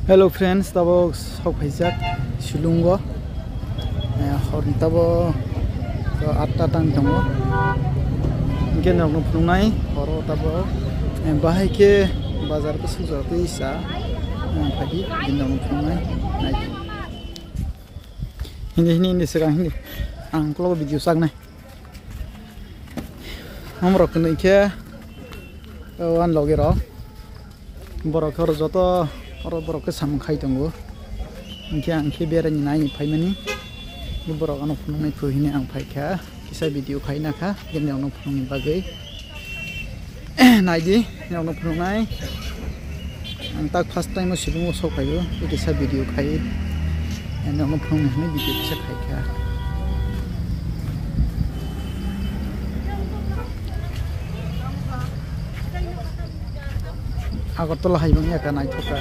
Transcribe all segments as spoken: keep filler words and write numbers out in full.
Hello friends, tabok sok phaijak Shillong o. Eh, hor ni tabok to atta tang tongo. Hingke norokno phunuknai horo tabok. Eh, bahai khe bazar khe sujak twi sa. Eh, phaidi, bini norokno phunuknai. Nai. Hindi, hindi, hindi, sekarang hindi. Ang kalau video sak nai. Amrok kwnwi khe, o, ani logi rok. Borok khe oro joto, oro borok khe samung khai tongo. Hinkhe ang khe beraini naini phaimani. Borok ano phunuknai phu hini ang phaikha. Kisa video khaina kha, bini ano phunukni bagwi. Naidi, norokno phunuknai. Ang tak first time o Shillong o sok phaio, tei kisa video khai. Norokno phunuknai hwnwi video kisa khai kha. Agartala hai bang ya ka naithok ka.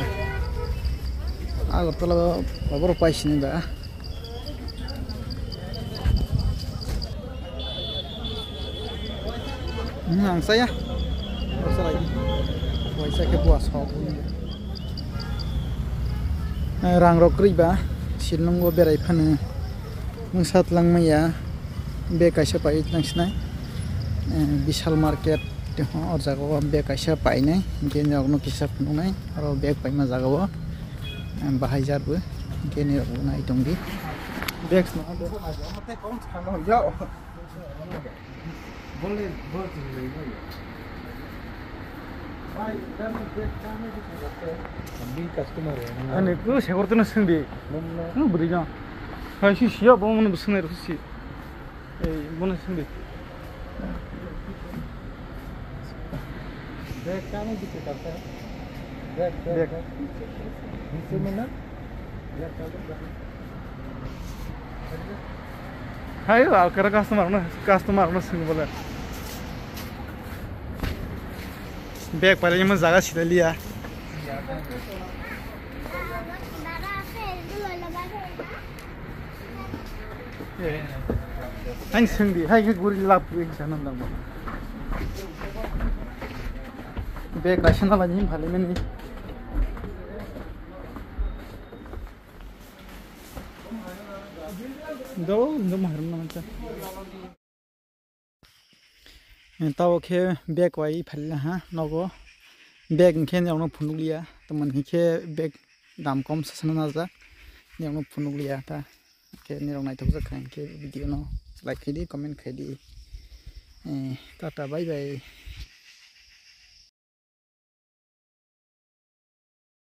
Agartala o, o borok pai sini ba. Hmm, ang saya. Waisa khe bua sok. Eh, rang rok kwrwi ba, Shillong o berai phano. Nwngsa tlang maya. Bag kaisa pai tlang sinai. Eh, Vishal market. Tei o jaga o bag kaisa painai. Hinkhe norokno kisa phunuknai. Aro bag paima jaga o. Eh, bahai jar bo. Hinkhe norok nai tongdi. Bag no. Ani ko segor teno sengdi. Nung bwrwi no. Hai si siya bo mun bwswng nai rw si. Ei mun sengdi. Bag kano dikhe karte? Bag, bag, bag. Niche mein na? Bag kano, bag. Hai, alkara customer no, customer no sing bole. Bag pare mo jaga sida liya. Hai sing di, hai ke guri lap guri sana dang. Bag kaisa na lani phali mani. Do, do mahar na mancha. Tabo khe bag wai phalila ha nogo. Bag hinkhe nirokno phunukliya. Tamoni hinkhe bag dam kom sasana najak. Nirokno phunukliya ta. Hinkhe nirok naithokjak kha hinkhe video no like khaidi, comment khaidi. Eh, tata, bye bye.